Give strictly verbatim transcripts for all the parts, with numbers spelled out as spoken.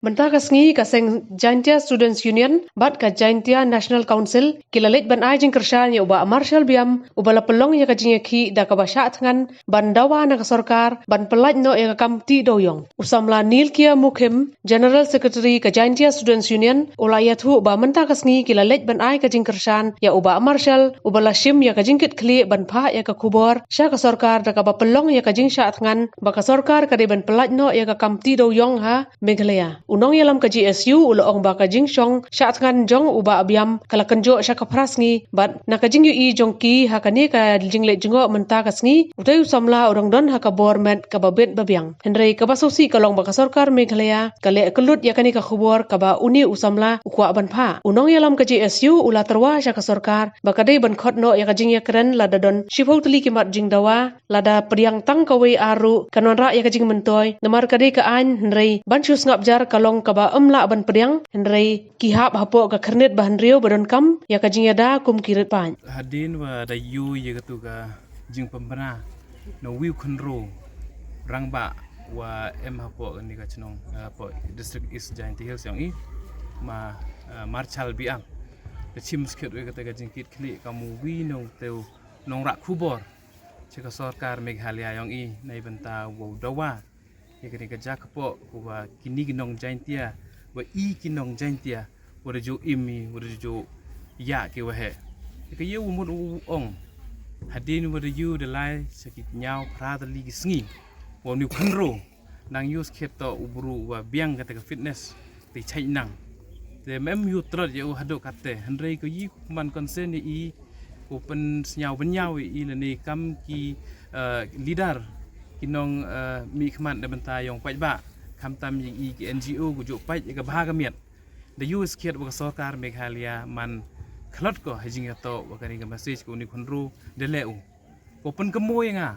Mynta ka sngi ka seng Jaintia Students Union bad ka Jaintia National Council ki la leit ban ai jingkyrshan ïa u Bah Marshal Biam uba la pynlong ïa ka jingïakhih da kaba shah thngan ban dawa na ka sorkar ban pyllait noh ïa ka kam tih dewïong. U samla Nilkia Mukhim, General Secretary ka Jaintia Students Union, u la ïathuh ba mynta ka sngi ki la leit ban ai ka jingkyrshan ïa u Bah Marshal uba la shim ïa ka jingkitkhlieh ban phah ïa ka khubor sha ka sorkar da kaba pynlong ïa ka jingshah thngan ba ka sorkar ka dei ban pyllait noh ïa ka kam tih dewïong ha Meghalaya. U nongïalam ka J S U u la ong ba ka jingshong shah thngan jong u Bah Biam ka la kynjoh sha ka phra sngi bad na ka jingïohi jong ki ha kane ka jingleit jngoh mynta ka sngi, utei u samla u dang don ha ka bor met kaba bit ba biang. Hynrei kaba sngewsih ka long ba ka sorkar Meghalaya ka leh kyllut ïa kane ka khubor kaba une u samla u kwah ban phah. U nongïalam ka J S U u la tyrwa sha ka sorkar ba ka dei ban khot noh ïa ka jingïakren lada don shiphew tylli ki mat jingdawa, lada pdiang tang kawei ar ruh kan wanrah ïa ka jingmyntoi namar ka dei ka aiñ, hynrei ban shu sngap jar ka long kaba ym lah ban pdiang, hynrei ki hap hapoh ka khyrnit ba hynriew ba donkam ïa ka jingïada kum ki rit paid. Hadien ba da ïoh ïa katu ka jingpynbna na uwei u khynroo rangbah wa em hapoh kane ka chnong, eh, hapoh District East Jaintia Hills ïong i, Ma, eh, Marshal Biam, da chim skhet ïa kata ka jingkitkhlieh kam uwei na utei u nongrah khubor sha ka sorkar Meghalaya ïong i na i bynta wow dawa ïa kane ka jaka pok, uba kine ki nong Jaintia, ba i ki nong Jaintia, wa da ju im i, wa da ju ïa ki waheh. Ïa ka ïew mut u ong, hadien wa da ïew da lai sa ki ñiaw phra tylli ki sngi, wa u ni u khynroo, nang ïoh skhet to u bru wa biang kata ka fitness, te chait nang. Te mem ïoh trot ïa u haduh kate, hynrei ko yi man concern ïa i, ko pynsñiaw bynñiaw ïa i lane kam ki, eh, leader, ki nong, eh, mih khmat da bynta ïong paidbah, khamtam ïa i ki N G O, ko ju pait ïa ka bha ka miat. Da ïoh skhet wa ka sorkar Meghalaya man khlot ko ha jingïatoh wa kane ka message ko u ni u khynroo da leh u. Ko pynkynmaw ïa nga,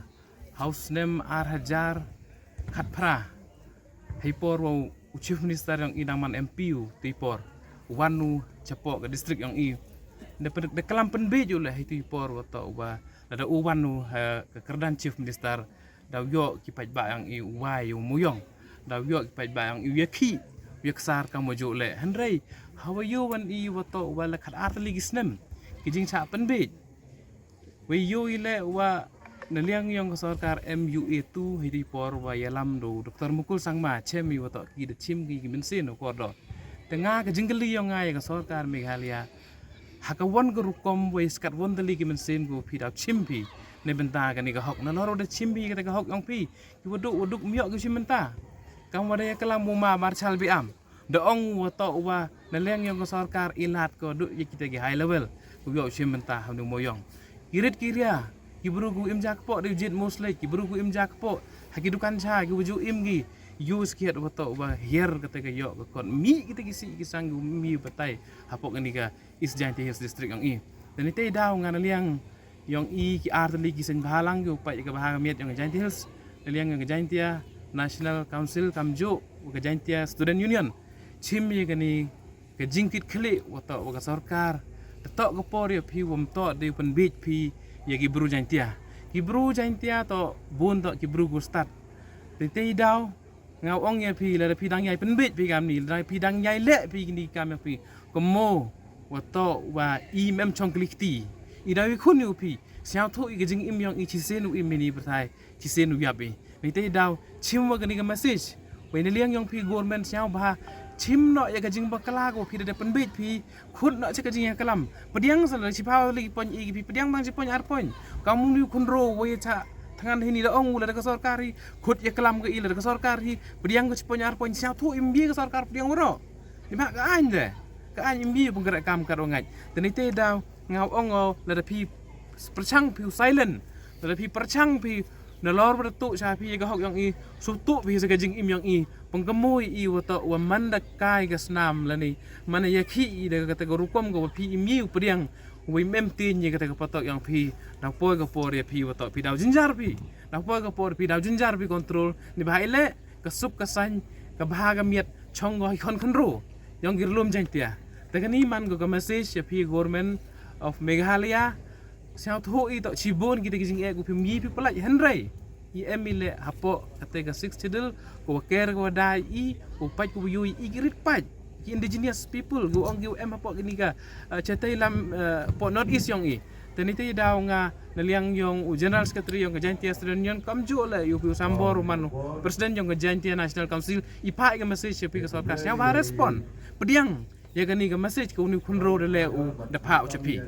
ha u snem ar hajar khatphra, ha i por wa u Chief Minister ïong i dang man M P u, te i por wan u chapoh ka district ïong i. Da pyn-, da klam pynbiej u leh ha i te i por wa toh wa lada u wan u ha ka kyrdan Chief Minister, da u ïoh ki paidbah ïong i u wai u muyong. Da u ïoh ki paidbah ïong i u ïakhih, u ïaksar kam wa ju leh. Hynrei ha wa ïoh wan i wa toh wa la khat ar tylli ki snem, ki jingshah pynbiej. Wei ïoh i leh wa na liang ïong ka sorkar M U A tu, ha i te i por wa ïalam da u Doktor Mukul Sangma, chem i wa toh ki da chim ki ki mynsiem u kordor. Te nga ka jingkylli ïong nga ïa ka sorkar Meghalaya, ha ka wan ka rukom wei skat wan tylli ki mynsiem ko phi da chim phi na bynta kane ka hok, nalor wa da chim phi kata ka hok ïong phi, ki wa duk wa duk ym ïoh ki chim bynta. Kam wa da ïaklam u Ma Marshal Biam, da ong wa toh wa na liang ïong ka sorkar i lad ko duh ïa kita ki high level, ko ïoh chim bynta ha u ni u muyong. Ki rit ki ria, ki bru ko im ja kpoh da u jied musleh, ki bru ko im ja kpoh ha ki dukan cha, ki wa ju im ki. Ïoh skhet wa toh wa hiar kata ka ïoh ka kot, mih kita ki sih ki sang, ki mih batai hapoh kane ka East Jaintia Hills District ïong i. Te na i te i daw nga na liang ïong i ki ar tylli ki seng bhalang ki u pait ïa ka bha ka miat ïong ka Jaintia Hills, na liang ïong ka Jaintia National Council kamjooh wa ka Jaintia Student Union, chim ïa kane ka jingkitkhlieh wa toh wa ka sorkar. Da toh ka por ïa phi wa ym toh da u pynbiej phi ïa ki bru Jaintia. Ki bru Jaintia toh bun toh ki bru ko stad. Te te i daw nga ong ïa phi, lada phi dang ïai pynbiej phi kam ni, lada phi dang ïai leh phi kini kam ïa phi, kumno wa toh wa i mem chong kli kti. I daw i khun ïa phi, sñiawthuh i ka jingim ïong i, chisien u im ini pyrthai, chisien u ïap i. Ni te i daw chim wa kani ka message. Wei na liang ïong phi government, sñiawbha chim noh ïa ka jingbakla ko phi da pynbiej phi, khut noh cha ka jingïaklam. Pdiang sa la chiphaw lei point i, phi pdiang tang chi point ar point. Kam u ni u khynroo wei cha thngan hini da ong u lada ka sorkar hi khut ïaklam ka i, lada ka sorkar hi pdiang ka chi point ar point, sñiawthuh im bie ka sorkar pdiang waroh. Ni ba ka aiñ de, ka aiñ im bie pynkreh kam ka rong ngait. Te ni te daw nga ong o, lada phi pyrchang phi u silent, lada phi pyrchang phi nalor ba da tuh cha phi ïa ka hok ïong i, shu tuh phi sa ka jingim ïong i, pynkymmu i wa toh wa man da kai ka snam lane man ïa khih i da kata ka rukom ka wa phi im i u pdiang, wa im em tin ïa kata ka patok ïong phi. Dang poi ka por ïa phi wa toh phi daw jynjar phi, dang poi ka por phi daw jynjar phi control. Ni ba hai leh ka suk ka saiñ, ka bha ka miat chong ko hi khon khynroo ïong ki rlum Jaiñtia. Te kani man ko ka message ïa phi Government of Meghalaya. Sñiawthuh i toh chibun kita ki jingeh ko phi im i phi pyllait, hynrei I em i leh hapoh kata ka Sixth Schedule, ko wa ker ko wa dai i, ko pait ko wa yu i ki rit pait, ki indigenous people, ko ong ki wa em hapoh kini ka, eh, chatei lam, eh, poh North East yong i. Te nitei daw nga na liang yong u General Secretary yong ka Jaintia Student Union, kam ju le yu pi u Sambor u man u President yong ka Jaintia National Council, i pa i ka message sha pi ka sorkar, sha wa respond. Pdiang, ya kani ka message ka uni khunro da le u da pa u chapi.